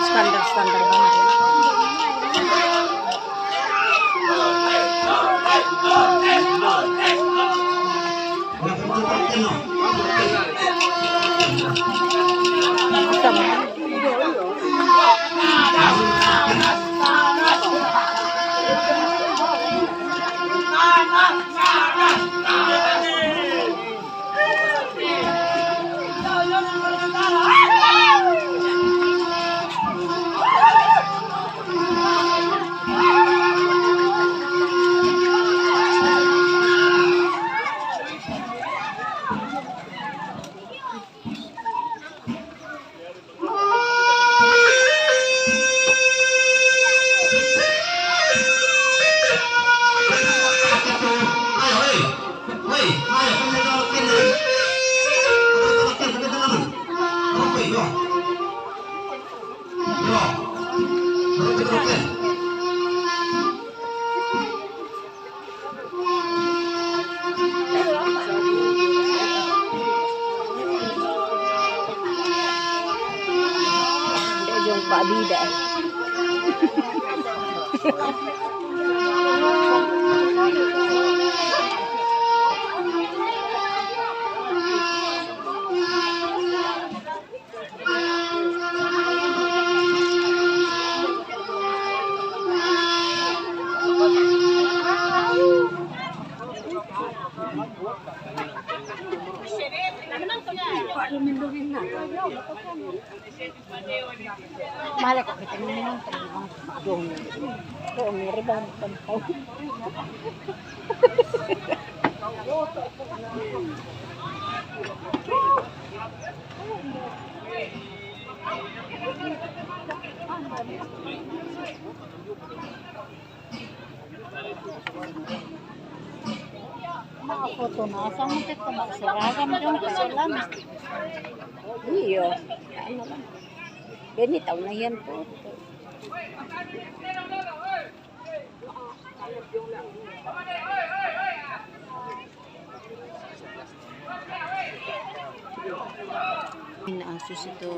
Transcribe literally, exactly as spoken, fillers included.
Standar-standar banget. Yung pabida. Mahal ko kita minum, doon, doon, may ribang pantau. Mga photo na. Asa mo ito magsiragan doon? Kailan? Iyo. Ano lang. Ganito na yan po. Inaaso si to.